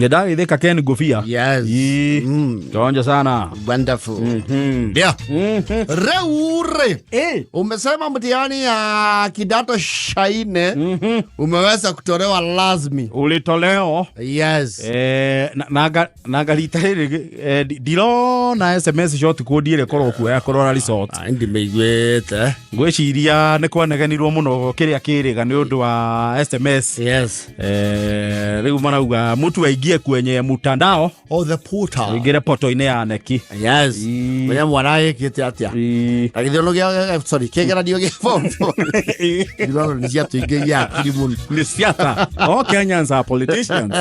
Nĩndagĩthĩka Ken Ngũbia. Yes. Ii. Chonjo sana. Wonderful. Ndio. Rĩu rĩ, umesema mtihani ya kidato cha nne umeweza kutolewa rasmi. Ulitoleo. Yes. Na ngarita rĩrĩ, ndirona SMS short code ĩrĩa ĩkorwo kuo ya kũrora resort. Ah, ndimĩiguĩte. Ngwĩciria nĩ kwanegenirwo mũno kĩrĩa kĩrĩga nĩ ũndũ wa SMS. Yes. Rĩu marauga mũtu aingie kwenye mtandao. Oh, the portal. Ũingĩre poto-inĩ ya neki. Yes. Mwenye mwana ĩkĩte atĩa? Na gĩthiono gĩa, sorry, kĩgeranio gĩa form four. Ndĩrona nĩ ciatũingĩria hakiri mũno. Nĩ siasa. All Kenyans are politicians.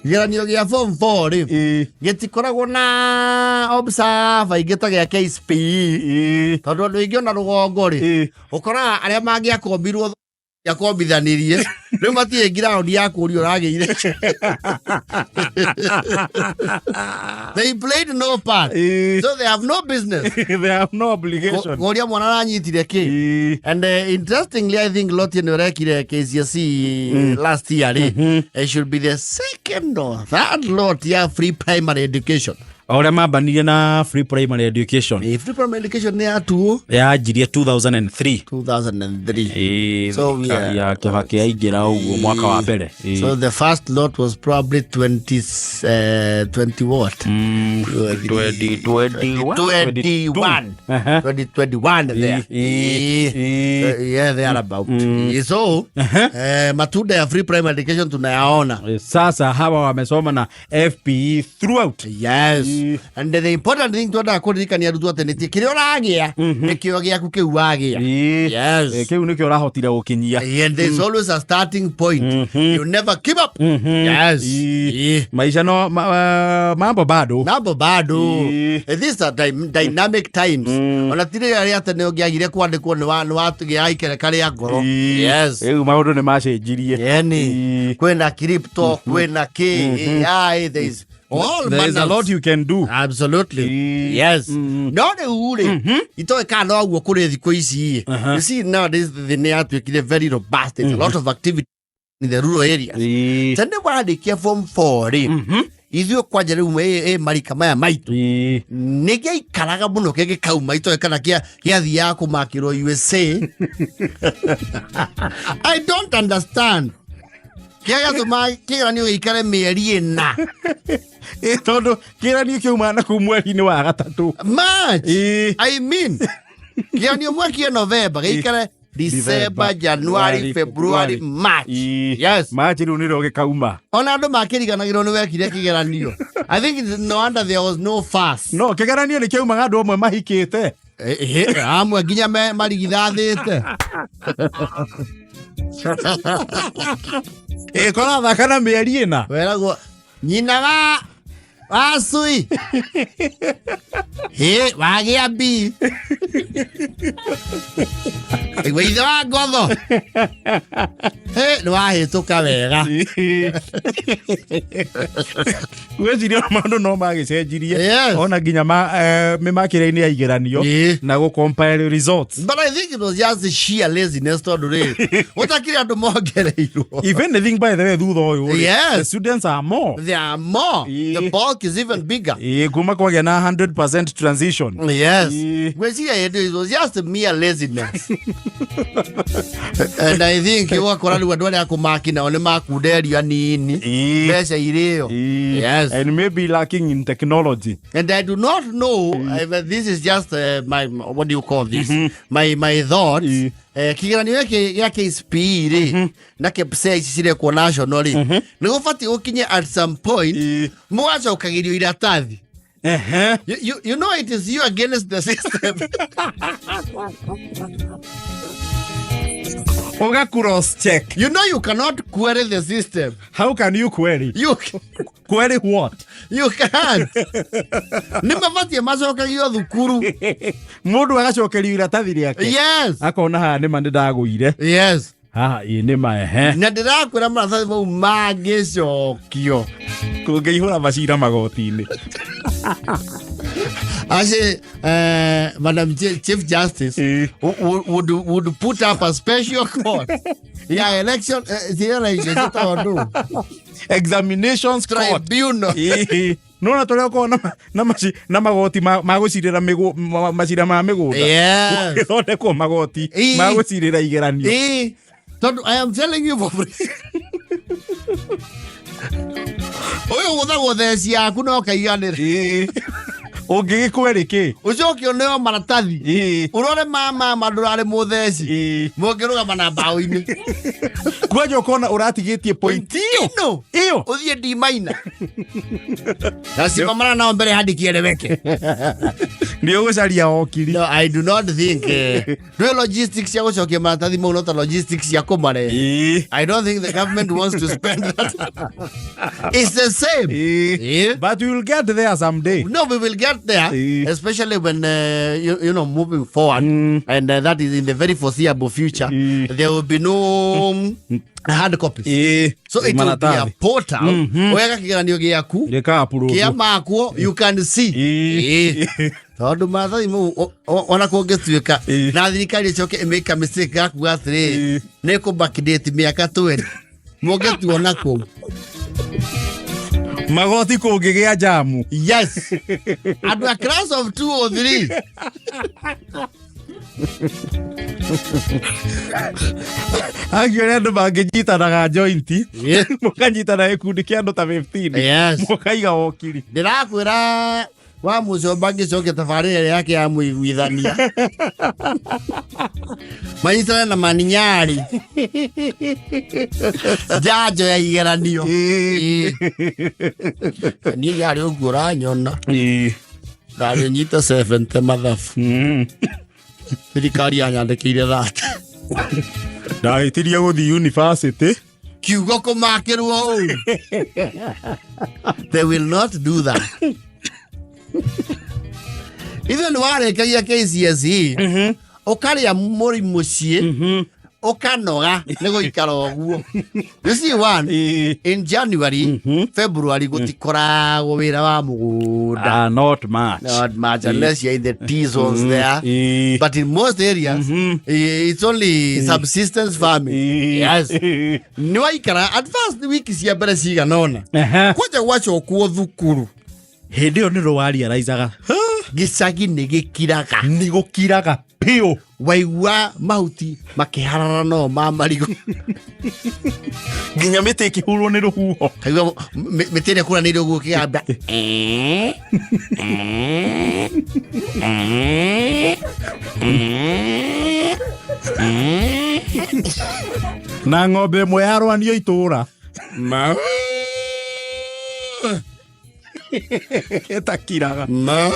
Kĩgeranio gĩa form 4 rĩ, gĩtikoragwo na observer ingĩ ta gĩa KCPE. Tondũ andũ aingĩ ona rũgongo rĩ, ũkoraga arĩa mangĩakombirwo yakombithanirie rĩu matirĩ ground ya kũũria ũragĩire. They played no part, so they have no business They have no obligation. Kũria mwana aranyitire kĩ. And interestingly, I think lot ĩno ĩrekire KCSE last year rĩ, it should be the second or third lot ya free primary education. O ũrĩa mambanirie na free primary education. Free primary education nĩ yatuo Yanjirie 2003. 2003. So we Thirikari ya Kibaki yaingĩra ũguo mwaka wa mbere. So the first lot was probably 20, 20 what? 2021. 21. 2021 there. Yeah, they are about. So, matunda ya free primary education tunayaona. Sasa hawa wamesoma na FPE throughout. Yes. And the important thing twendaga kũririkania arutwo atĩ nĩ kĩrĩa ũragĩa nĩkĩo gĩaku kĩu wagĩa. Yes. Kĩu nĩkĩo ũrahotire gũkinyia. And there's always a starting point. You never give up. Yes. Maisha no mambo bado. Mambo bado. These are dynamic times. Ona ti rĩrĩa rĩa tene ũngĩagire kwandĩkwo nĩ watũgĩa ikereka rĩa ngoro. Yes. Rĩu maũndũ nĩ macenjirie. Yani, kwĩna crypto, kwĩna kĩ, AI, there is all There is a manners. lot you can do. Absolutely. Yes. No rĩu rĩ, itoĩ kana noguo kũrĩ thikũ ici. You see, nowadays thĩ nĩ yatuĩkire very robust. There's a lot of activity in the rural areas. Tene warĩkia form 4 rĩ, ithuĩ kwanja rĩu ĩ marika maya maitũ nĩ gĩaikaraga mũno gĩgĩkauma, itoĩ kana gĩathiaga kũmakĩrwo USA. I don't understand kĩrĩa gĩatũmaga kĩgeranio gĩikare mĩeri 4. Tondũ kĩgeranio kĩauma na kũu mweri-inĩ wa gatatũ. March. I mean, kĩgeranio mwekie November gĩikare December, January, February, March. Yes. March rĩu nĩrĩo gĩkauma. Ona andũ makĩriganagĩrwo nĩ wekire kĩgeranio. I think it's no wonder there was no fuss. No kĩgeranio nĩ kĩaumaga andũ amwe mahikĩte. Amwe nginya marigithathĩte. Kũrathaka na mĩeri 4. Weragwo nyina wa cui hĩ wagĩa B, igua ithe wa ngotho hĩ nĩ wahĩtũka wega. Gwĩciria maũndũ no magĩcenjirie. Ona nginya mĩmakĩre-inĩ ya igeranio na gũ compile results. But I think it was just sheer laziness, tondũ rĩ, gũtakĩrĩ andũ mongereirwo. If anything, by the way, thutha ũyũ rĩ, the students are more. There are more. The bulk is even bigger. Kuma kwagĩa na 100% transition. Yes. Gwĩciria hĩndĩ it was just mere laziness. And I think ũgakora rĩu andũ arĩa akũmaki nao nĩ makunderio anini. Mbeca irĩo. Yes. And maybe lacking in technology. And I do not know if this is just my, what do you call this? My thoughts. Kĩgeranio gĩkĩ gĩa KCPE rĩ, na KPSEA ici cirekwo national rĩ, nĩ gũbatiĩ gũkinye at some point mũgacokagĩrio iratathi. You know it is you against the system. Uga cross check. You know you cannot query the system. How can you query? You query what? You can't. Nĩ mabatiĩ macokagio thukuru. Mũndũ agacokerio iratathi rĩake. Yes. Akona haha nĩma nĩ ndagũire. Yes. Haha ĩ nĩma ehe. Na ndĩrakwĩra maratathi mau mangĩcokio. Kũngĩihũra macira magoti-inĩ. Actually, Madam Chief Justice would put up a special court. Ya election ciĩra icio ciĩtagwo ndũ? Examinations court. Tribunal. Ĩĩ. Nona tũrĩa ũkoragwo na magoti ma gũcirĩra macira ma mĩgũnda. Yes. Gũgĩthondekwo magoti ma gũcirĩra igeranio. Ĩĩ. Tondũ I am telling you for free. Ũyũ gũthagwo theci yaku no kaiganĩre. Ĩĩ. Ũngĩgĩkwe kĩ? Ũcoke ũneo maratathi. Ĩĩ. Ũrore mama ndũrarĩ mũtheci. Ĩĩ. Mũngĩrũgama na mbaũ-inĩ. Kwanja ũkona ũratigĩtie point ĩyo. ĩyo. Ĩyo. Ũthiĩ D minor. Na simamana nao mbere handikieleweke. Nĩ ũgũcaria okiri. No, I do not think ndwĩ logistics cia gũcokia maratathi mau no ta logistics cia kũmarehe. Ĩĩ. I don't think the government wants to spend that. It's the same. Ĩĩ. Yeah. But we will get there someday. No, we will get there, especially when moving forward, and that is in the very foreseeable future. There will be no hard copies. Ĩĩ. So it will be a Maratathi. portal. Wega kigeranio gĩaku Gĩka upload. kĩa makwo, you can see. Ĩĩ. Ĩĩ. Tondũ maratathi mau ona kũngĩtuĩka na thirikari ĩcoke ĩmĩka mistake gakuga atĩrĩrĩ nĩ kũ backdate mĩaka 20 mũngĩtuona kũu. Magoti kũngĩgĩa jamu. Yes, andũ a class of 203. Angĩ ũrĩa andũ mangĩnyitanaga joint. Mũkanyitana gĩkundi kĩa andũ ta 15. Yes. Mũkaiga wokiri. Ndĩrakwĩra wa mũcomba ngĩcokia tabarĩra ĩrĩa yake ya mũiguithania manyitane na maninyarĩ njanjo ya igeranio. Ĩĩ. Niĩ yarĩ ũguo ũranyona. Ĩĩ. Ndarĩ nyita 70 mathabu. Thirikari yanyandĩkĩire 30. Ndahĩtirie gũthiĩ university. Kiugo kũmakĩrwo ũru. They will not do that. Ithuĩ nĩ warĩkagia KCSE ũkarĩa mũri mũciĩ ũkanoga nĩ gũikara ũguo. You see one Ĩĩ. in January, February gũtikoragwo wĩra wa mũgũnda. Ah, not much. Not much unless you're in the T zones there. Ĩĩ. But in most areas, it's only subsistence farming. Ĩĩ. Yes. Nĩ waikara at first wiki cia mbere cigana ũna. Kwanja gwacokwo thukuru. Hĩndĩ ĩyo nĩ rũwariaraicaga. Gĩcagi nĩ gĩkiraga. Nĩ gũkiraga piũ. Waigua mahuti makĩharara no ma marigũ. Nginya mĩtĩ ĩkĩhurwo nĩ rũhuho. Kaigua mĩtĩ ĩrĩa kũranĩire ũguo kĩgamba. Na ng'ombe ĩmwe yarwanio itũra. Ma. Ĩtakiraga. Ma.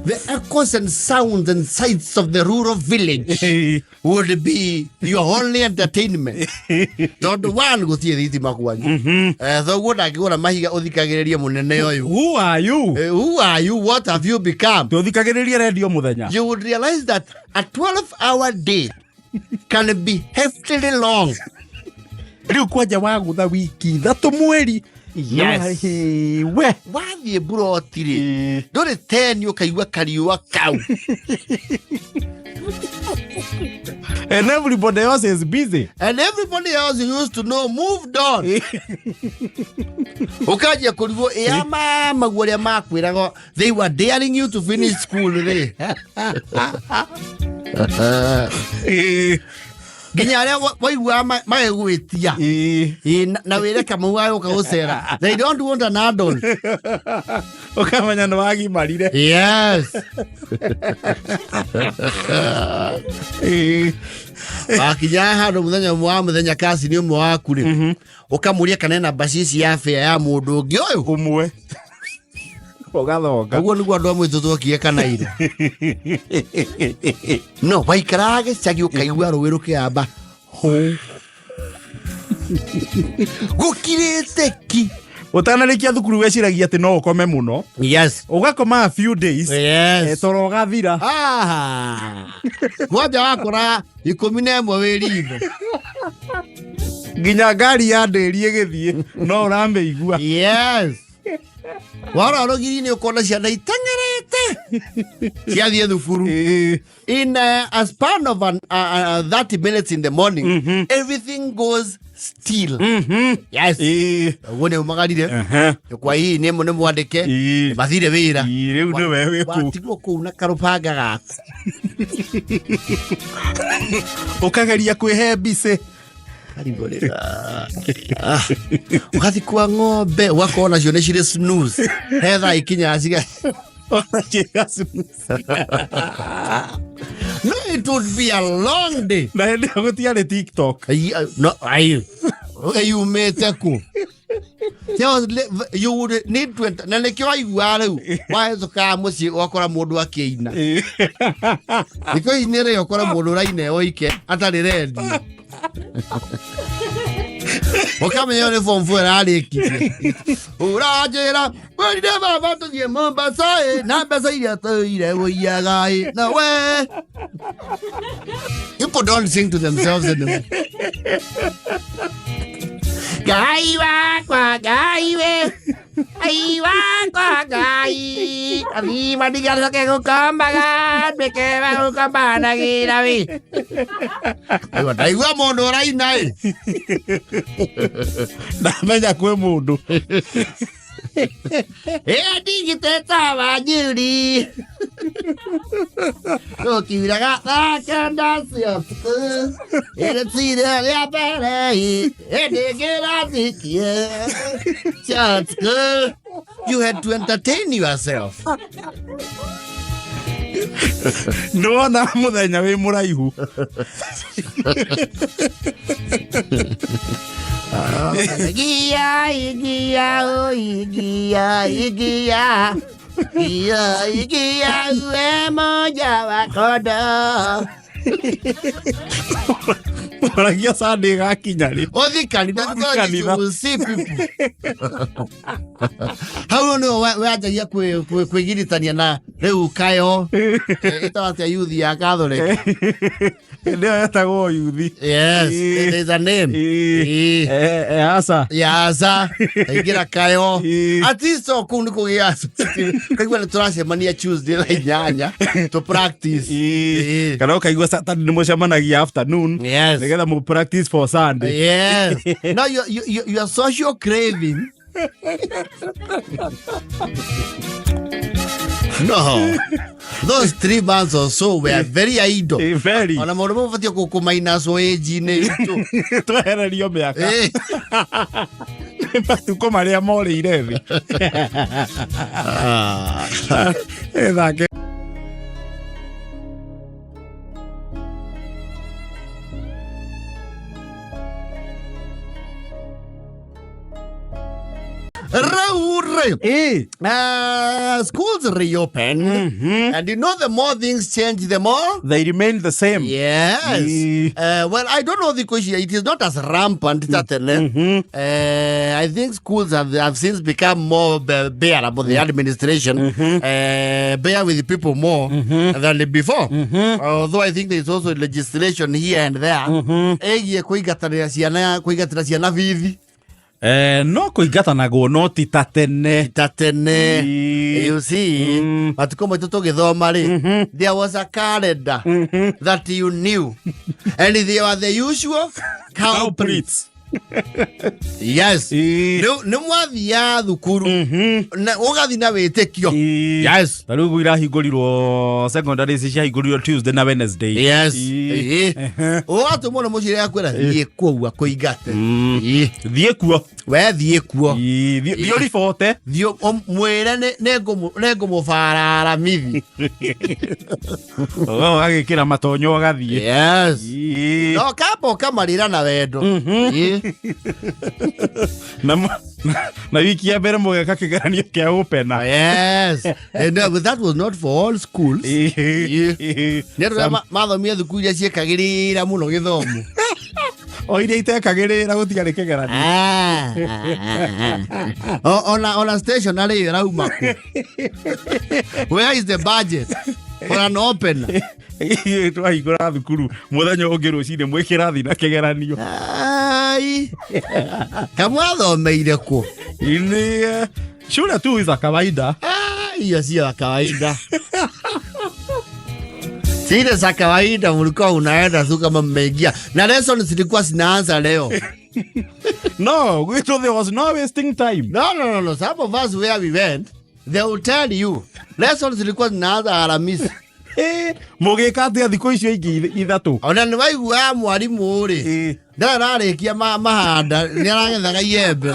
The echoes and sounds and sights of the rural village would be your only entertainment. Tondũ one gũtirĩ thitima kwanyu. Thoguo ndangĩgũra mahiga ũthikagĩrĩrie mũnene ũyũ. Who are you? Who are you? What have you become? Tũthikagĩrĩrie redio mũthenya. You would realize that a 12-hour day can be heftily long. Rĩu kwanja wagũtha wiki ithatũ mweri. Yes. We. Wathiĩ mburoti rĩ, ndũrĩ 10 ũkaigua kariũa kau. And everybody else is busy. And everybody else you used to know moved on. Ũkanjia kũrigwo ĩa mamaguo ũrĩa makwĩraga they were daring you to finish school rĩ. Nginya arĩa waiguaga magĩgwĩtia. Ĩĩ, na wĩre Kamau agũka gũcera. They don't want an adult. Ũkamenya nĩ wagimarire. Yes. Wakinya handũ mũthenya ũmwe wa mũthenya kacini ũmwe waku rĩ, ũkamũria kana ena mbacici ya bĩa ya mũndũ ũngĩ ũyũ. Ũmwe. Ũgathonga. Ũguo nĩguo andũ amwe tũtwokie kana ira. No, waikaraga gĩcagi ũkaigua rũĩ rũkĩamba hũ. Gũkirĩte ki. Ũtanarĩkia thukuru weciragia atĩ no ũkome mũno. Yes. Ũgakoma a few days. Yes. Toro ũgathira. Ah. Kwanja wakora 11 wĩ ritho. Nginya ngari ya ndĩri ĩgĩthiĩ no ũramĩigua. Yes. Warora rũgiri-inĩ ũkona ciana iteng'erete. Ciathiĩ thukuru. In a span of 30 minutes in the morning, everything goes still. Yes. Ũguo nĩ umagarire. Kwa hii nĩ nĩ mwandĩke. Mathire wĩra. Rĩu nĩwe wĩ kũu. Watigwo kũu na karũbanga gaku. Ũkageria kwĩhe mbicĩ. Karigũ rĩ- Ah. Ũgathiĩ kwa ng'ombe ũgakorwo nacio nĩ cirĩ snooze. He thaa ikinyaga ciga. No, it would be a long day. Na hĩndĩ ĩyo gũtiarĩ TikTok. Ai, no, ai, yumĩte kũ? There was you would need to na nĩkĩo waiguaga rĩu wahĩtũkaga mũciĩ ũgakora mũndũ akĩina. Thikũ ici nĩ rĩo ũkore mũndũ ũraina oike atarĩ rendi. Ũkamenya ũyũ nĩ form four ĩrarĩkirie. Ũranjĩra wĩrire baba tũthiĩ Mombasa ĩ, na mbeca iria tũire ũiyaga ĩ, na we. People don't sing to themselves anymore. Ngai wakwa, Ngai we. Ngai wakwa, Ngai. Athima ndigacoke gũkombaga, nduĩke wa gũkombanagĩra wĩ. Aigua, ndaigua mũndũ ũraina ĩ. Ndamenya kwĩ mũndũ. Ĩ ndigitĩte wanjuri. Gũkiuraga thaa kenda cia ũtukũ. Ĩrĩtire rĩa mbere ĩ, ĩndĩ ngĩrathikie cia ũtukũ. You had to entertain yourself. Nĩwona mũthenya wĩ mũraihu. Igia, igia, oh, igia, igia. Igia, igia, uwe moja wa kondoo. Mũragia Sunday ĩgakinya rĩ. Ũthiĩ kanitha, Ũthiĩ because kanitha. you will see people. Hau nĩho wanjagia kwĩgiritania na rĩu kayo. Ĩtagwo atĩa youth ya Catholic? Hĩndĩ ĩyo yetagwo yuthi. Yes, there's a name. Aca. Yaca, aingĩra kayo. At least o kũu nĩ kũgĩa kaigua nĩ tũracemania Tuesday thaa 8 to practice. Kana ũkaigua Saturday nĩ mũcemanagia afternoon. Nĩgetha mũ practice for Sunday. Yes. Now your social craving. No. Those 3 months or so were very idle. Very. Ona maũndũ mau ũbatiĩ kũmainacwo age-inĩ itũ. Twehererio mĩaka. Matukũ marĩa morĩire thĩ. Thake. Rĩu rĩ, schools reopen. And you know the more things change, the more they remain the same. Yes. Well, I don't know the question. It is not as rampant ta tene. I think schools have since become more bearable, the administration, bear with the people more than before. Although I think there is also legislation here and there. Ĩgiĩ kũingatĩra ciana, kũingatĩra ciana bithi. No kũingatanagwo no ti ta tene. Ta tene. You see, matukũ maitũ tũgĩthoma rĩ, there was a calendar that you knew. And they were the usual culprits. Yes. Nĩ mwathiaga thukuru. Na ũgathiĩ na wĩtĩkio. Yes. Ta rĩu ũguo irahingũrirwo secondary ici ciahingũrirwo Tuesday na Wednesday. Yes. Ũgatũmwo nĩ mũciĩ akwĩra thiĩ kũu akũingate. Thiĩ kuo. We thiĩ kuo. Thiĩ ũribote. Thiĩ mwĩre nĩ ngũmũbarara mithi. Ũgagĩkĩra matonyo ũgathiĩ. Yes. No kamba ũkamarĩra na wendo. Na wiki ya mbere mũgeka kĩgeranio kĩa opener. Yes. And that was not for all schools. Nĩ andũ arĩa mathomire thukuru iria ciĩkagĩrĩra mũno gĩthomo. O iria itekagĩrĩra gũtiarĩ kĩgeranio. Ona stationery ĩyo ĩrauma kũ? Where is the budget for an opener? Twahingũra thukuru mũthenya ũngĩ rũcinĩ mwĩ kĩrathi na kĩgeranio. Ai. Kamwathomeire kũ? Ni shule tu za kawaida. Hiyo sio ya kawaida. Zile za kawaida mlikuwa unaenda tu kama mmeingia, na lesson zilikuwa zinaanza leo. No, gwitũ there was no wasting time. No, no, no, no. Some of us, where we went, they will tell you lessons zilikuwa zinaanza Alhamisi. Mũgĩka atĩa thikũ icio ingĩ ithatũ? Ona nĩ waiguaga mwarimũ rĩ, ndarĩ ararĩkia mahanda, nĩ aragethaga iembe.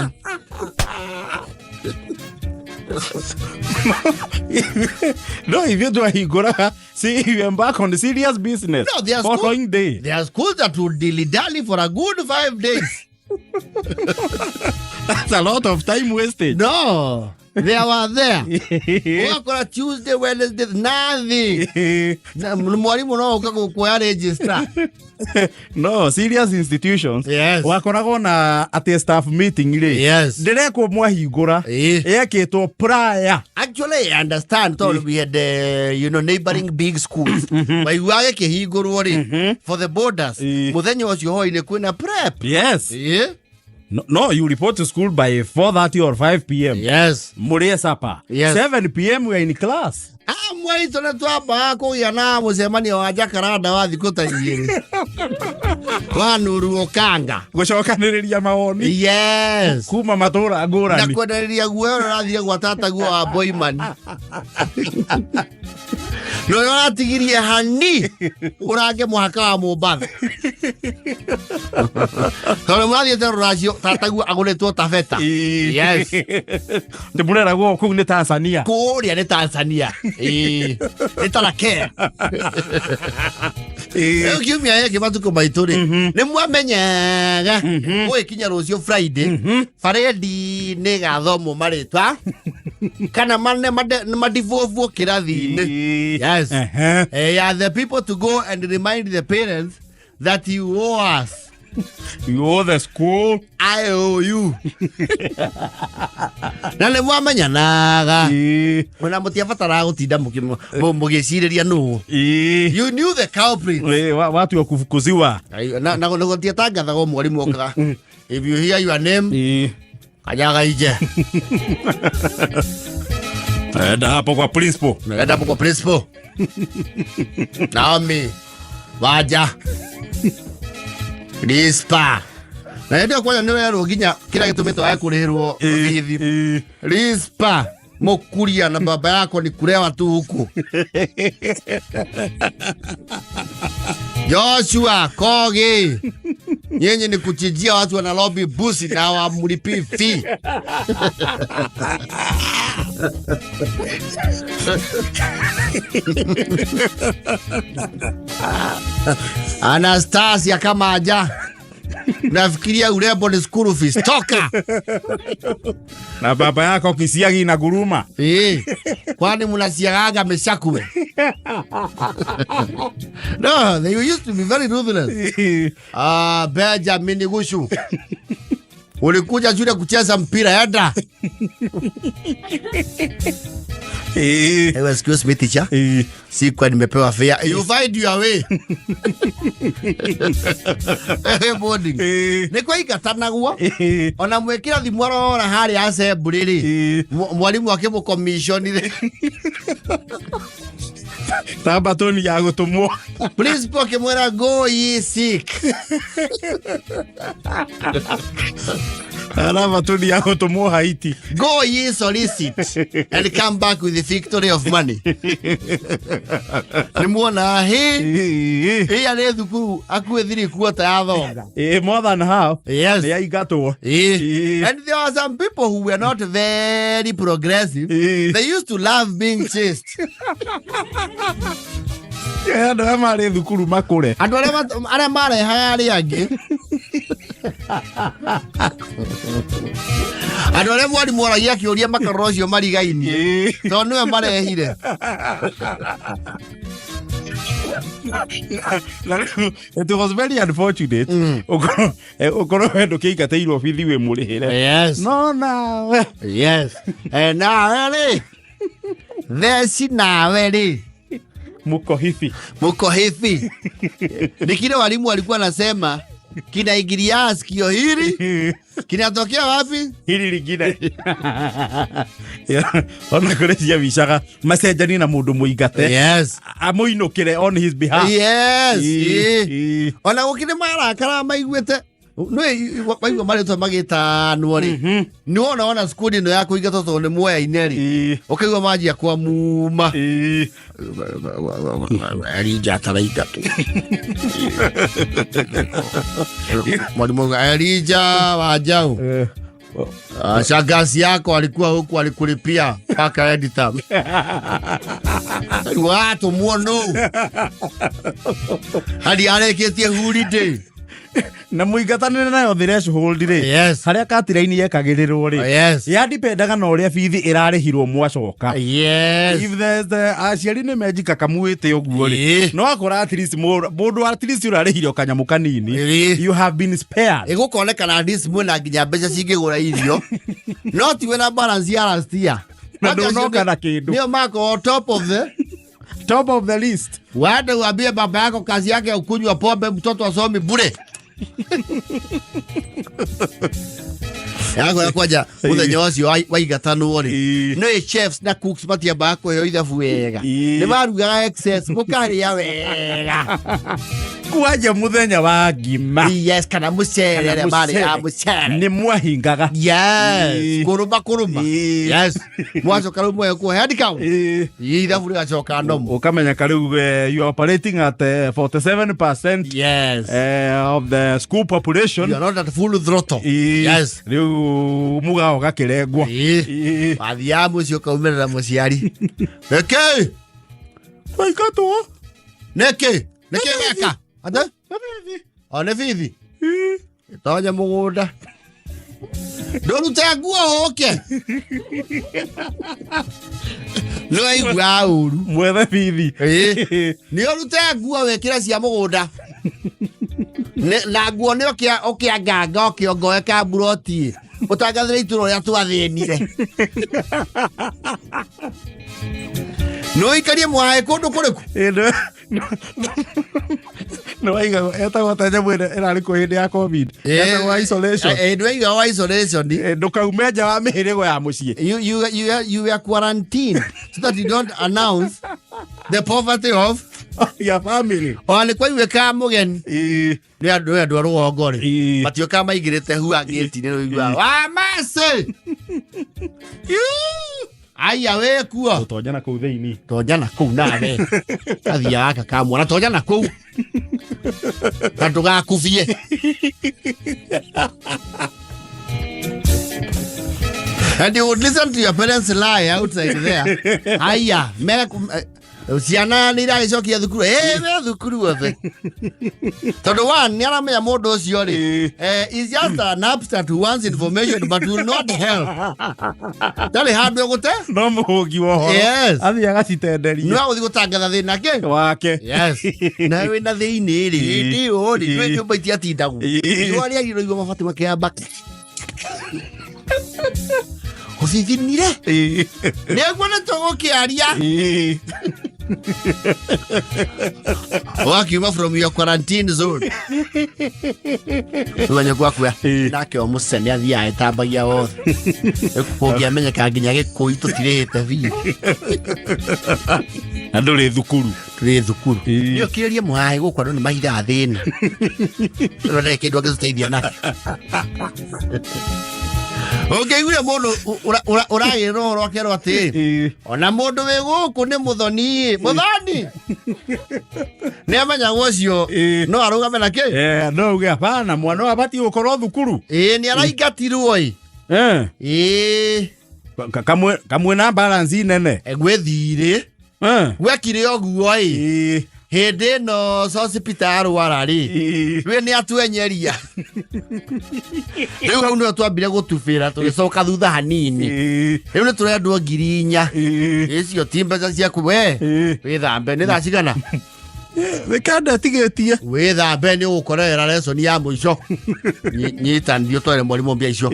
No, ithuĩ twahingũraga, see, you embark on serious business. No, there are following day. There are schools that would dilly dally for a good 5 days. That's a lot of time wasted. No, they were there. Ũgakora Tuesday, Wednesday, nothing. Na mwarimũ no ũka gũkuoya register. No, serious institutions wakoragwo na atĩ staff meeting rĩ, ndĩrekwo mwahingũra, yekĩtwo prior. Actually, I understand tondũ we had neighboring big schools. Waiguaga gĩkĩhingũrwo rĩ, for the boarders, mũthenya ũcio hwainĩ kwĩna prep. No, no, you report to school by 4:30 or 5 p.m. Mũrĩe supper. 7 p.m. we are in class. Amwe aitũ nĩ twambaga kũgĩa na mũcemanio wa Jacaranda wa thikũ ta 2 wa Nuru Okanga. Gũcokanĩrĩria mawoni kuma matũra Na ngũrani. kwendanĩria guoya ũrĩa ũrathire gwa tataguo wa Boiman na ũrĩa ũratigirie hani ũrange mũhaka wa Mombatha, tondũ mũrathiĩte rũracio, tataguo agũrĩtwo tabeta. Ndĩmũreragwo kũu nĩ Tanzania. Kũrĩa nĩ Tanzania. Ĩĩ. Nĩ tarakea. Rĩu kiumia gĩkĩ matukũ maitũ rĩ, nĩ mwamenyaga gũgĩkinya rũciũ Friday, paredi nĩ ĩgathomwo marĩtwa kana madivovwo kĩrathi-inĩ. Yeah, the people to go and remind the parents that you owe us. You owe the school. I owe you. Na nĩ mwamenyanaga, ona mũtiabataraga gũtinda mũgĩcirĩria nũ. You knew the culprit. Watu wa kufukuziwa. Na gũtiatangathagwo, mwarimũ okaga, "If you hear your name, kanyaga inje." Enda hapo kwa principal. Enda hapo kwa principal. Naomi Waja Rispa, na hĩndĩ ĩyo kwanja nĩ werwo nginya kĩrĩa gĩtũmĩte wae kũrĩhĩrwo bithi. Rispa Mukuria na baba yako ni kulewa tu huku. Joshua Kogi, nyinyi ni kuchinjia watu wa Nairobi busi na hawamlipii fee. Anastasia kama aja nafikiria urembo ni school fees. Toka. Na baba yako kisiagi na guruma. Kwani mnasiagaga meshakwe? No, they used to be very ruthless. Ah, Benjamin Gushu. Ulikuja shule kucheza mpira, enda. Hey, excuse me, teacher. Sikuwa nimepewa fare. You find your way. Boarding. Nĩ kwaingatanagwo. Ona mwĩkĩra thimũ arora harĩa assembly rĩ. Mwarimu akĩmũcommissionire. Ta batoni ya gũtũmwo. Principal akĩmwĩra, "Go ye sick." Ara batoni ya gũtũmwo Haiti. "Go ye solicit and come back with the victory of money." Nĩ muona hĩ ĩya nĩ thukuru akuĩ 3/4 ya thonga. More than half. Nĩ aingatwo. And there were some people who were not very progressive. They used to love being chased. Andũ arĩa marĩ thukuru makũre. Andũ arĩa arĩa marehaga arĩa angĩ, andũ arĩa mwarimũ oragia kĩũria makarora ũcio marigainie tondũ nĩwe marehire. Na rĩu, it was very unfortunate ũkorwo we ndũkĩingatĩirwo bithi wĩ mũrĩhĩre, no nawe. Yes, nawe rĩ, theci nawe rĩ. Mũkohibi. Mkohifi nikile walimu walikuwa nasema. Kinaingilia sikio hili, kinatokea wapi? Hili lingine. Ona kũrĩ ciabicaga macenjanie na mũndũ mũingate amũinũkĩre on his behalf. Yes. Ona gũkĩrĩ marakara maiguĩte nĩ waigua marĩtwa magĩtanwo rĩ, nĩ wona ona squad ĩno ya kũingatwo tondũ nĩ muoyaine rĩ, ũkaigua manjia kwa muma. Elija ataraingatwo. Mwalimu auga, Elija Wanjau, shangazi yako alikuwa huku alikulipia mpaka editor. Watũmwo nũ hadi arĩkĩtie holiday. Na mũingatanĩre nayo threshold rĩ, harĩa katiraini yekagĩrĩrwo rĩ, yandipendaga na ũrĩa bithi ĩrarĩhirwo mwacoka. If there's the aciari nĩ menjika kamuĩte ũguo rĩ, no akora at least mũndũ at least ũrarĩhire o kanyamũ kanini, you have been spared. Ĩgũkonekana at least mwĩna nginya mbeca cingĩgũra irio, no tiwe na balance ya last year. Na ndũnoka na kĩndũ. Nĩo makorwo top of the top of the list. Waende uambie baba yako kazi yake ya kunywa pombe, mtoto asomi bure. Yako ya kwanja muthenya ũcio waigatanwo rĩ, nĩ chefs na cooks matiambaga kũheo ithabu wega. Nĩ marugaga excess mũkarĩa wega. Kwanja muthenya wa ngima. Yes, kana mũcere, arĩa marĩaga mũcere. Nĩ mwahingaga. Yes, kũrũma kũrũma. Yes, mwacoka rĩu mwoe kuo head count. Ithabu rĩgacoka nomo. Ũkamenya rĩu you are operating at 47% of the school population. You are not at full throttle. Rĩu mũgao gakĩrengwo. Wathiaga mũciĩ ũkaumĩrĩra mũciari, nĩkĩ? Waingatwo. Nĩkĩ nĩkĩ weka ate o nĩ bithi tonya mũgũnda ndũrute nguo ũke nĩwaigua ũru. Mwethe bithi. Nĩ ũrute nguo wĩkĩre cia mũgũnda. Na nguo nĩ ũkĩanganga ũkĩongoe kamburoti ũtangathĩre itũra ũrĩa twathĩnire nĩ ũikarie mwaĩ kũndũ kũrĩkũ. Nĩ waiga etagwo ta nyamũ ĩrĩa ĩrarĩ kuo hĩndĩ ya COVID, etagwo isolation. Ndwaiga wa isolation. Ndũkaume nja wa mĩhĩrĩgo ya mũciĩ. You were quarantined so that you don't announce the poverty of your family. Ona nĩ kwaiguĩkaga mũgeni. Nĩ andũ a rũgongo rĩ, matiũkaga maigĩrĩte hua ngĩti-inĩ, rũiguaga wa mercy aya wĩ kuo. Gũtonya na kũu thĩinĩ. Tonya na kũu nawe kathiaga gaka ka mwana, tonya na kũu na ndũgakubie. And you would listen to your parents lie outside there. Haya, me ciana nĩ iragĩcokia thukuru, ĩ me thukuru othe, tondũ one nĩ aramenya mũndũ ũcio rĩ, is just an upstart who wants information but will not help, ndarĩ handũ egũte. No mũhũngi wa ũhoro. Athiĩ agacitenderia. No agũthiĩ gũtangatha thĩna kĩ wake. Yes, nawe wĩna thĩinĩ rĩ, hĩndĩ ĩyo rĩ, ndũĩ nyũmba itiatindagwo. Riũa rĩagĩrĩirwo igua mabati makĩamba ũthithinire. Nĩguo nĩ tũgũkĩaria. Wakiuma from your quarantine zone rĩu gwakuya nake o mũcene athiaga etambagia wothe kũngĩamenyeka nginya gĩkũi tũtirĩhĩte biũ. Na ndũrĩ thukuru. Tũrĩ thukuru. Nĩ ũkĩrĩrie mũhaĩ gũkũ andũ nĩ mahithaga thĩna rore kĩndũ angĩtũteithia nakĩo. Ũngĩiguire mũndũ ũragĩrĩra ũhoro akerwo atĩ ona mũndũ wĩ gũkũ nĩ mũthoni, mũthoni nĩ amenyagwo ũcio no arũgame na kĩ. No uge hapana, mwana ũyũ abatiĩ gũkorwo thukuru. Ĩĩ, nĩ araingatirwo ĩ. Ĩĩ. Kamwe na balance nene. Gwĩ thirĩ gwekire ũguo ĩ. Hĩndĩ ĩno Sosipita arwara rĩ, rĩ nĩ atwenyeria rĩu hau nĩho twambire gũtubĩra tũgĩcoka thutha hanini. Rĩu nĩ tũrendwo 4,000. Icio ti mbeca ciaku we. Wĩthambe nĩ thaa cigana? Wikenda tigĩtie. Wĩthambe nĩ ũgũkorerera lesson ya mũico. Nyitanithio twere mwarimũ mbia icio.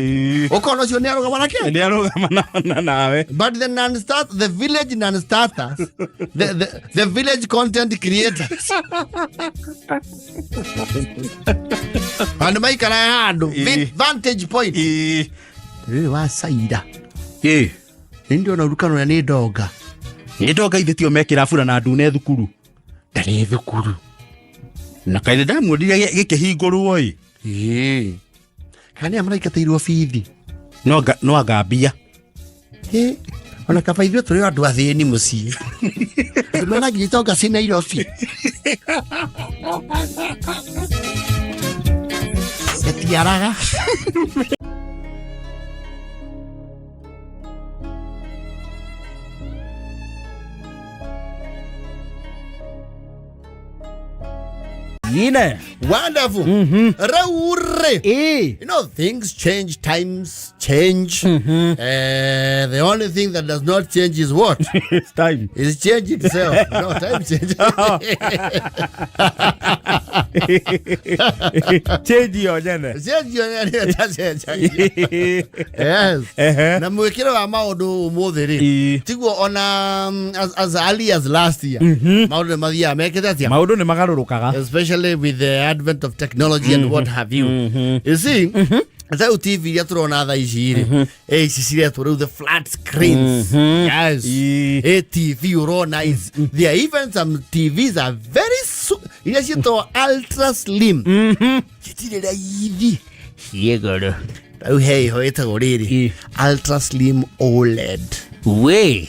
Ũkona ũcio nĩ arũgama nake. Nĩ arũgama nawe. But the non-start, the village non-starters, the village content creators. Andũ maikara handũ. Vantage point. Rĩrĩ wa Saira. Nĩ ndĩrona urukano ũrĩa nĩ ndonga. Nĩ ndonga ithe tio mekĩra bura na ndune thukuru. Ndarĩ thukuru. Na kaĩ ndamuonire gĩkĩhingũrwo ĩ. Kana nĩ maraingatĩirwo bithi. No anga mbia. Ona kaba ithuĩ tũrĩ andũ athĩni mũciĩ. Andũ mena nginya itonga ci Nairobi. Gĩtiaraga. Ine. Wonderful. Raure. You know, things change, times change. The only thing that does not change is what? It's time. Is change itself. No, time change. Change yo nyene. Change yo nyene ĩtacenjagia. Yes. Na mwĩkĩre wa maũndũ ũmũthĩ rĩ, tiguo ona as early as last year maũndũ nĩ mathiaga mekĩte atĩa? Maũndũ nĩ magarũrũkaga. Especially with the advent of technology and what have you. You see, rĩu TV iria tũrona thaa ici rĩ, ici ciretwo rĩu the flat screens. Yes. A TV ũrona is there are even some TVs are very iria ciĩtagwo ultra slim. Citirĩ raithi. Ciĩ goro. Rĩu he iho ĩtagwo rĩrĩ ultra slim OLED. We.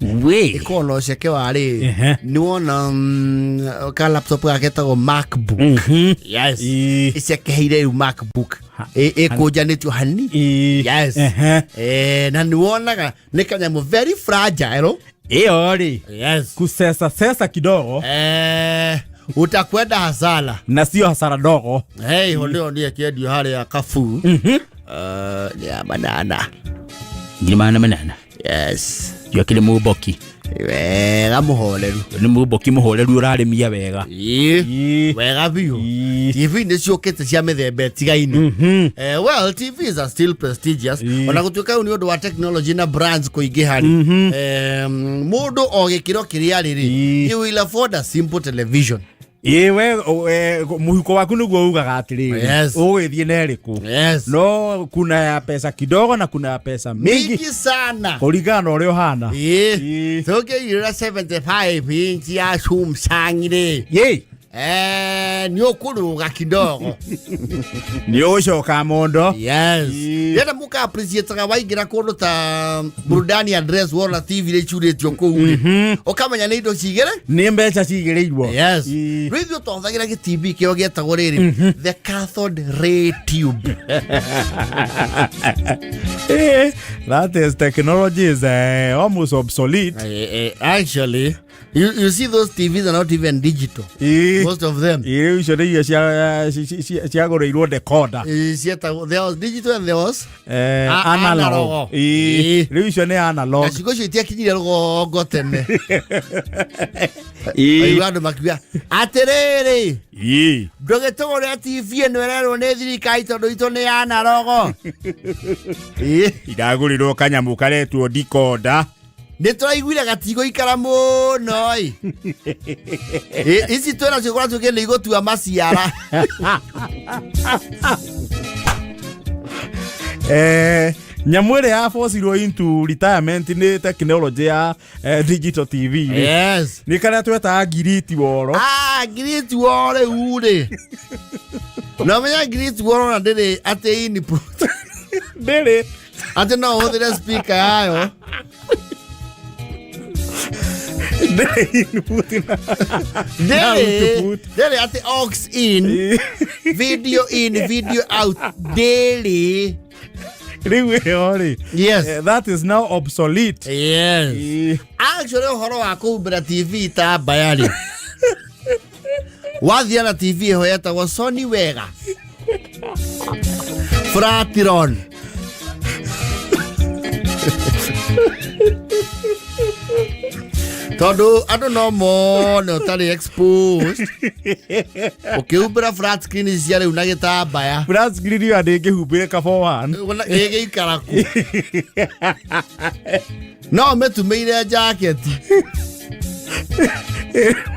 We. Ĩkoragwo na ũceke wa rĩrĩ, nĩ wona ka laptop gaketagwo MacBook. Yes. Ĩcekeheire rĩu MacBook. Ĩkũnjanĩtio hani. Yes. Na nĩ wonaga nĩ kanyamũ very fragile. Ĩyo rĩ. Yes. Kusesa sesa kidogo. Utakwenda hasara. Na sio hasara ndogo. Hey, ho ndio ndiye kĩendio harĩa Kabu. Nĩ ya 800. 800,000. Yes. Yo akĩrĩ mũmboki. Wega mũhoreru. Nĩ mũmboki mũhoreru ũrarĩmia wega. Wega biũ. TV nĩ ciũkĩte cia mĩthemba ĩtigaine. Well, TVs are still prestigious. Ona gũtuĩka rĩu nĩ ũndũ wa technology na brands kũingĩha rĩ. Mũndũ o gĩkĩro kĩrĩa rĩ rĩ, you will afford a simple television. Ĩ we mũhuko waku nĩguo ugaga atĩrĩrĩ. Ũgũgĩthiĩ na ĩrĩkũ? No kuna ya pesa kidogo na kuna ya pesa mingi. Mingi sana. Kũringana na ũrĩa ũhana. Tũngĩigĩrĩra 75 inch ya Samsung rĩ. Nĩ ũkũrũga kidogo. Nĩ ũgũcoka mondo. Yes. Yenda mũka appreciate waingĩra kũndũ ta burudani address wona TV rĩ icurĩtio kũu rĩ. Ũkamenya nĩ indo cigĩrĩ? Nĩ mbeca cigĩrĩirwo. Yes. Rĩu ithuĩ twahũthagĩra gĩ TV kĩo gĩetagwo rĩrĩ, the cathode ray tube. That is technology is almost obsolete. Actually, you see those TVs are not even digital. Most of them. Rĩu icio nĩ iria ciagũrĩirwo decoder. Cietagwo, there was digital and there was Analog. Analog. Rĩu icio nĩ analog. Na cigo icio itiakinyire rũgongo tene. Waigua andũ makiuga atĩrĩrĩ, ndũgĩtũgũrĩre TV ĩno ĩrerwo nĩ thirikari tondũ itũ nĩ analogo. Iragũrĩrwo kanyamũ karetwo decoder. Nĩ tũraiguire gatigũikara mũno ĩ. Ici twĩnacio kũratuĩke nĩ igũtua maciara. Nyamũ ĩrĩa ya forcirwo into retirement nĩ technology ya digital TV rĩ. Yes. Nĩ karĩa twetaga ngiriti woro. Ngiriti woro rĩu rĩ. No menya ngiriti woro na ndĩrĩ atĩ input. Ndĩrĩ. Atĩ no ũhũthĩre speaker yayo. Ndĩrĩ input na Ndĩrĩ. output. Ndĩrĩ atĩ aux in, video in, video out. Ndĩrĩ. Rĩu ĩyo rĩ. Yes. That is now obsolete. Yes. Actually ũhoro wa kũhumbĩra TV itambaya rĩ. Wathiĩ na TV ĩho yetagwo Sony Wega. Fratron. Tondũ andũ no mone ũtarĩ exposed ũkĩhumbĩra flat screen cia rĩu na gĩtambaya. Flat screen ĩyo ndĩngĩhumbĩrĩka for one. Ĩgĩikara kũ no ũmĩtumĩire jaketi.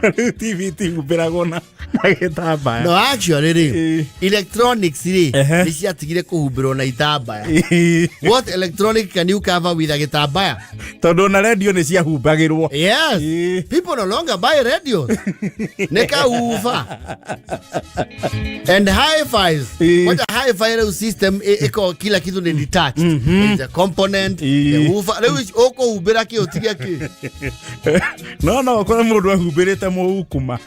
Rĩu TV tihumbĩragwo na gĩtambaya. No, actually rĩ, electronics rĩ, nĩ ciatigire kũhumbĩrwo na itambaya. What electronic can you cover with a gĩtambaya? Tondũ ona rendio nĩ ciahumbagĩrwo. Yes. People no longer buy radios. Nĩ kauba and hi-fis. Kwanza hi-fi rĩu system ĩko kila kitu ni detached. It's a component, the woofer. Rĩu ũkũhumbĩra kĩ ũtige kĩ? No ũkore mũndũ ahumbĩrĩte mũukuma.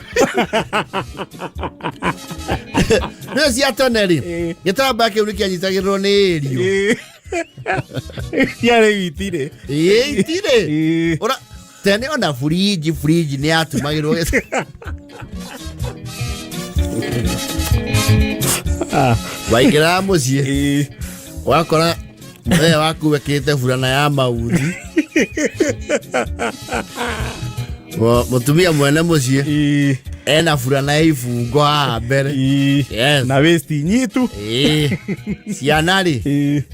Rĩu cia tene rĩ, gĩtambaya kĩu nĩ kĩanyitagĩrĩrwo nĩ ĩrio. Cia rĩu itirĩ. Ĩĩ, itirĩ. Ora tene ona fridge nĩ yatumagĩrwo waingĩraga mũciĩ wakora mũthee waku wekĩrĩte burana ya mauthi. Mũtumia mwene mũciĩ ena burana ya ibungo haha mbere. Yes. Na waist nyitu. Ĩĩ. Ciana rĩ,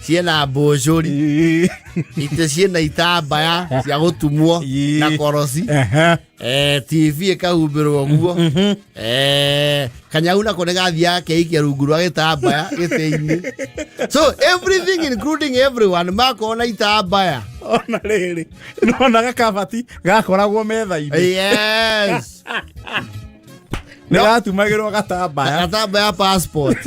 ciĩna mbũcũri. Itĩ ciĩna itambaya cia gũtumwo na koroci. TV ĩkahumbĩrwo guo. Kanyau nako nĩ gathiaga keikia rungu rwa gĩtambaya gĩtĩ-inĩ. So everything including everyone makorwo na itambaya. Ona rĩrĩ, nona gakabati gakoragwo metha-inĩ. Yes. Nĩ gatumagĩrwo gatambaya. Gatambaya passport.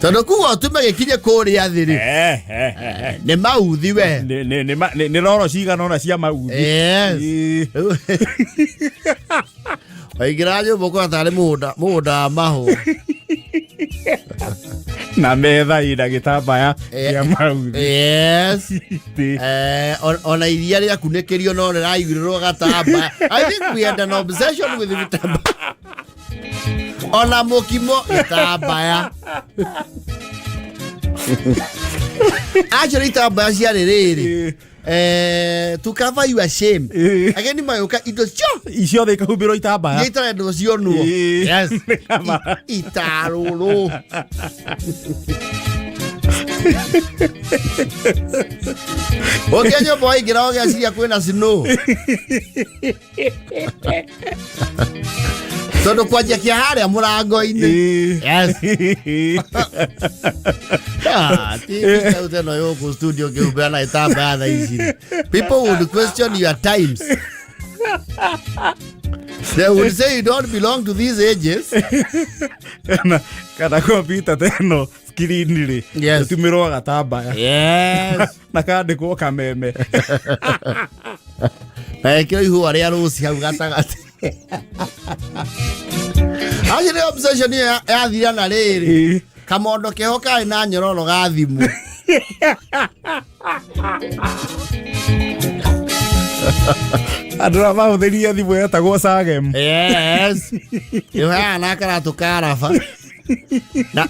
Tondũ kuga ũtume gĩkinye kũrĩa thĩ rĩ, nĩ mauthi we. Nĩ roro cigana ũna cia mauthi. Yes. Waingĩra nyũmba ũkona tarĩ mũgũnda wa mahũa. Na metha ĩna gĩtambaya kĩa mauthi. Yes. Itĩ. Ona iria rĩakunĩkĩrio no rĩraigĩrĩrwo gatambaya. I think we had an obsession with gĩtambaya. Ona mũkimo gĩtambaya. Actually itambaya ciarĩ rĩrĩ. To cover your shame. Ageni magĩũka indo cio Ciothe ikahumbĩrwo itambaya. Iria itarendwo cionwo. Yes. Itarũrũ. Ũkĩa nyũmba waingĩra ũgeciria kwĩna snow. Tondũ kwanjia kĩa harĩa mũrango-inĩ. Yes. Ah, ti ti ĩno yũkũ studio ngĩhumbĩra na itambaya thaa ici. People would question your times. They would say you don't belong to these ages. Kana kompyuta ta ĩno screen rĩ, ĩtumĩrwo gatambaya. Yes. Na kandĩkwo kameme. Na ĩkĩrwo ihũa rĩa rũci hau gatagatĩ. Acio nĩ obsession ĩyo yathira na rĩrĩ. Kamondo keho karĩ na nyororo ga thimũ. Andũ arĩa mahũthĩrire thimũ yetagwo Sagem. Yes. Ĩyo haha na karatũ ka raba.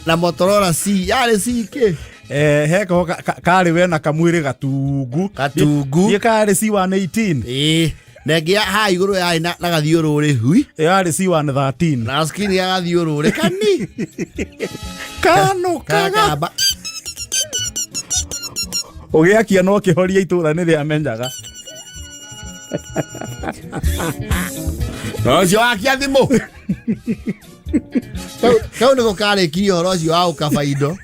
Na Motorola C. Yarĩ C kĩ? Heko karĩ we na kamwĩrĩ gatungu. Gatungu. Thiĩ karĩ C118. Ĩĩ. Na ĩngĩ haha igũrũ yarĩ na gathiũrũrĩ hui. Yarĩ C113. Na screen ya gathiũrũrĩ kani. Kanũkaga. Kakamba. Ũgĩakia no kĩhoria itũra nĩ rĩamenyaga. Na ũcio wakia thimũ. Kau nĩko karĩkirie ũhoro ũcio wa gũkaba indo.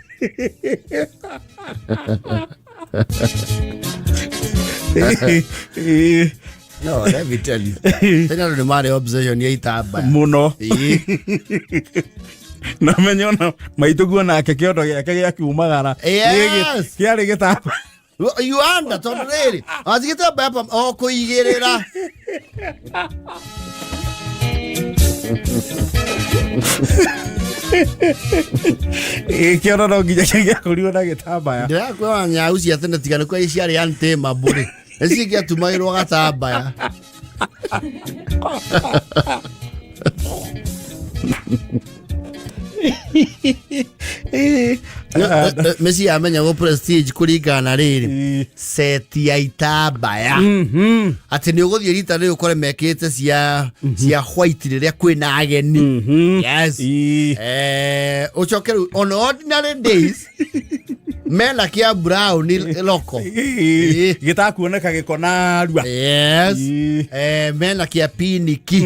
No, let me tell you. Tene andũ nĩ marĩ obsession ya itambaya. Mũno. Ĩĩ. Na menye ona maitũ guo nake kĩondo gĩake gĩakiumagara. Yes. Kĩarĩ gĩtambaya. You wonder tondũ rĩrĩ, wacigĩtambaya pa o kũigĩrĩra. Kĩondo no nginya kĩngĩakorirwo na gĩtambaya. Ndĩrakwĩra nyau cia tene tiga nĩ kwa ciarĩ untamable rĩ. Nĩ cingĩatumagĩrwo gatambaya. Mĩciĩ yamenyagwo prestige kũringana na rĩrĩ seti ya itambaya, atĩ nĩ ũgũthiĩ rita rĩrĩ ũkore mekĩrĩte cia white rĩrĩa kwĩna ageni. Yes. Ũcoke rĩu on ordinary days mena kĩa brown loko. Gĩtakuoneka gĩko narua. Yes. Mena kĩa piniki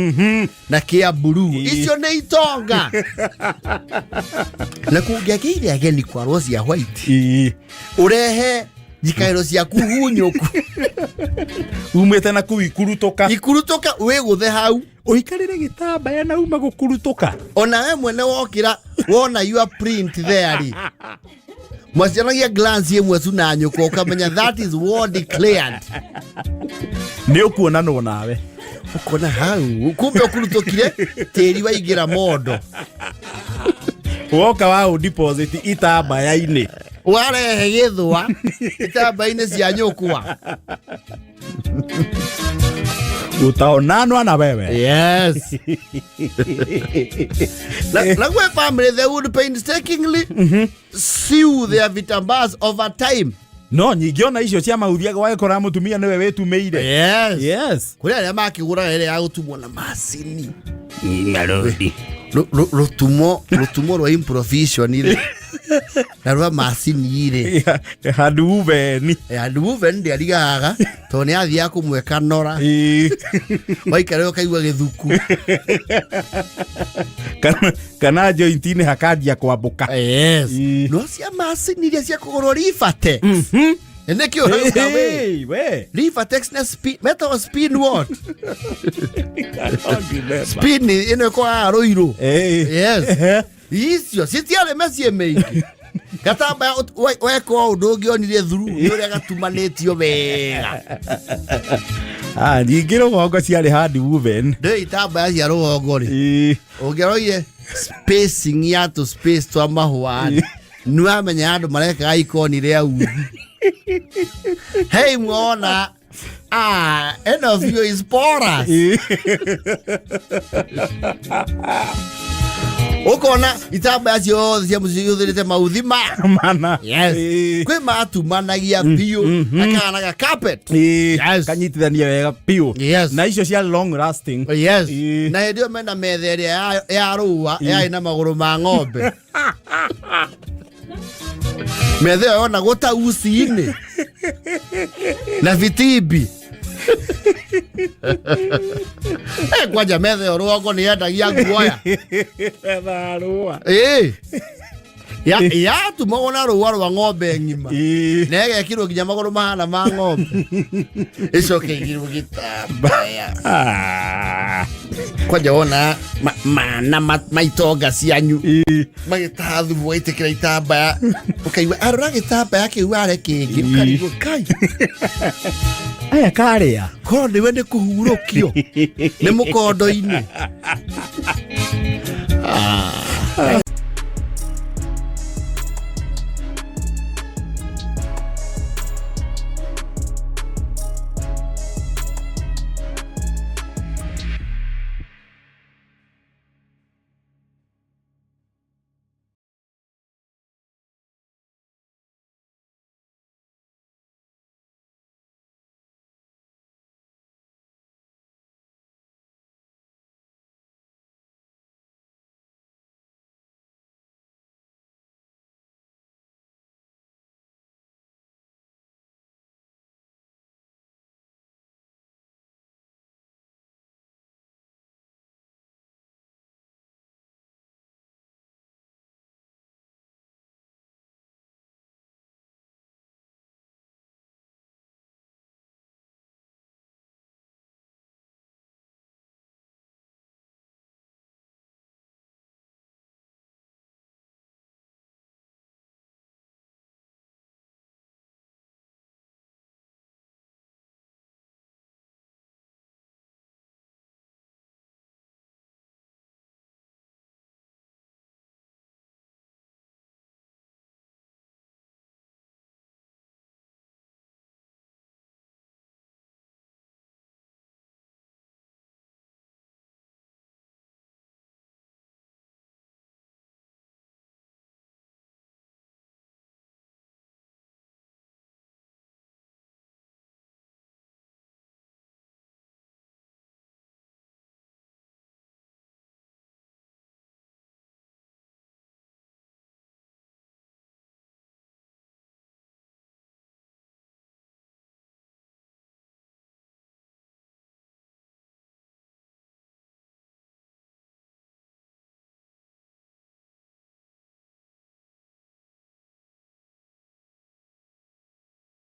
na kĩa blue. Icio nĩ itonga, na kũngĩagĩire ageni kwarwo cia white, ũrehe njikarĩro ciaku hunyũku. Umĩte na kũu ikurutũka. Ikurutũka wĩgũthe hau. Ũikarĩre gĩtambaya na uma gũkurutũka. Ona we mwene wokĩra wona your print there rĩ, mwacianagia glance ĩmwe tu na nyũkwa, ũkamenya that is war declared. Nĩ ũkuonanwo nawe. Ũkona hau kumbe ũkurutũkire tĩri waingĩra mondo. Woka wa deposit itambaya-inĩ. Warehe gĩthũa itamba-inĩ cia nyũkwa. Utaonanwa na wewe. Yes. Na gwĩ family, they would painstakingly sew their vitambas over time. No nyingĩ ona icio cia mauthiaga wagĩkora mũtumia nĩwe wĩtumĩire. Yes. Yes. Kũrĩ arĩa makĩgũraga ĩrĩa ya gũtumwo na macini. Ngarudi. Rũtumo rwa improvision rĩ na rwa macini rĩ. Handu uveni. Hand woven ndĩarigaga tondũ nĩ athiaga kũmweka nora, waikara ũkaigua gĩthuku. Kana joint-inĩ hakanjia kwambũka. Yes. No cia macini iria cia kũgũrwo Rivatex, nĩkĩo ũrauga we. Hey, we. Rivatex na spin, metagwo spin what? Spin ĩno ĩkoragwo rũirũ. Hey. Yes. Icio citiarĩ mĩciĩ mĩingĩ. Gatambaya weka ũndũ ũngĩonire thuru nĩ ũrĩa gatumanĩtio wega. Ah, nyingĩ rũgongo ciarĩ hand woven. Ndĩ itambaya cia rũgongo rĩ, ũngĩroire spacing ya tũ space twa mahũa rĩ, nĩ wamenya andũ marekaga ikoni rĩa uthi. Hey, mwona, ah, ĩno biũ is porous. Ũkona itambaya ciothe cia mũciĩ ihũthĩrĩte mauthi maya. Mana. Yes. Kwĩ matumanagia biũ akahanaga carpet. Yes. Kanyitithania wega biũ. Yes. Na icio cia long lasting. Yes. Ĩĩ. Na hĩndĩ ĩyo mena metha ĩrĩa ya rũa yarĩ na magũrũ ma ng'ombe. Metha ĩyo yonagwo ta uci-inĩ na bitimbi. Eh, kwanja metha ĩyo rũgongo nĩ yendagia guoya. Etha rũa. Ĩĩ. Yatumagwo na rũa rwa ng'ombe ng'ima na ĩgekĩrwo nginya magũrũ mahana ma ng'ombe, ĩcoke ĩigĩrwo gĩtambaya. Ah. Kwanja wona mana maitonga cianyu magĩtaha thumu waitĩkĩra itambaya, ũkaigua arora gĩtambaya kĩu are kĩngĩ, ũkarigwo kai. Aya karĩa. Korwo nĩwe nĩ kũhurũkio nĩ mũkondo-inĩ.